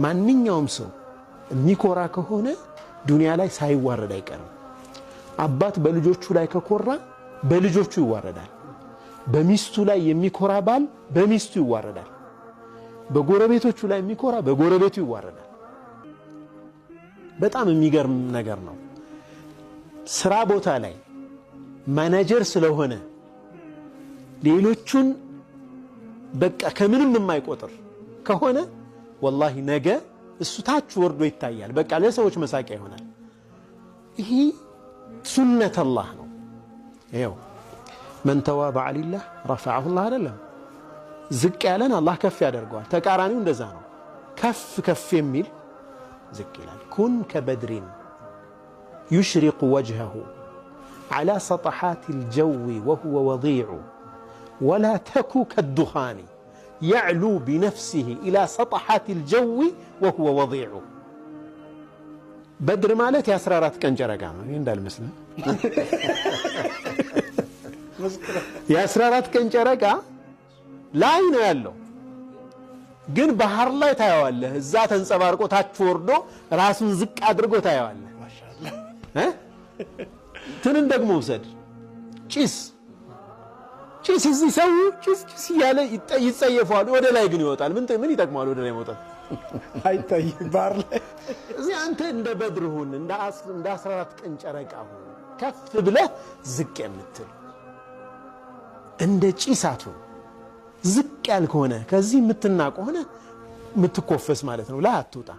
ማንኛውም ሰው የሚኮራ ከሆነ ዱንያ ላይ ሳይዋረድ አይቀርም። አባት በልጆቹ ላይ ከኮራ በልጆቹ ይዋረዳል። በሚስቱ ላይ የሚኮራ ባል በሚስቱ ይዋረዳል። በጎረቤቶቹ ላይ የሚኮራ በጎረቤቱ ይዋረዳል። በጣም የሚገርም ነገር ነው። ስራ ቦታ ላይ ማናጀር ስለሆነ ሌሎቹን በቃ ከምንም የማይቆጥር ከሆነ ወላሂ ነገ እሱ ታች ወርዶ ይታያል። በቃ ለሰዎች መሳቂያ ይሆናል። ይሄ سنة الله ነው። ይኸው من تواضع لله رفعه الله አይደለም። ዝቅ ያለን አላህ ከፍ ያደርገዋል። ተቃራኒው እንደዛ ነው። ከፍ ከፍ የሚል ዝቅ ይላል። كن كبدر يشرق وجهه على سطحات الجو وهو وضيع ولا تك كالدخان يعلو بنفسه إلى سطحات الجو وهو وضيع። በድር ማለት የ14 ቀን ጨረቃ ነው። ይህ እንዳልመስልህ የ14 ቀን ጨረቃ ላይ ነው ያለው፣ ግን ባህር ላይ ታየዋለህ። እዛ ተንጸባርቆ ታች ወርዶ ራሱን ዝቅ አድርጎ ታየዋለህ። ትንን ደግሞ ውሰድ። ጭስ ጭስ እዚህ ሰው ጭስ ጭስ እያለ ይጸየፈዋል። ወደ ላይ ግን ይወጣል። ምን ይጠቅመዋል ወደ ላይ መውጣት? አይታይም ባህር ላይ። እዚህ አንተ እንደ በድር ሁን፣ እንደ 14 ቀን ጨረቃ ሁን፣ ከፍ ብለህ ዝቅ የምትል እንደ ጭስ አትሁን። ዝቅ ያልክ ሆነ ከዚህ የምትናቅ ሆነ የምትኮፈስ ማለት ነው። ላይ አትውጣ።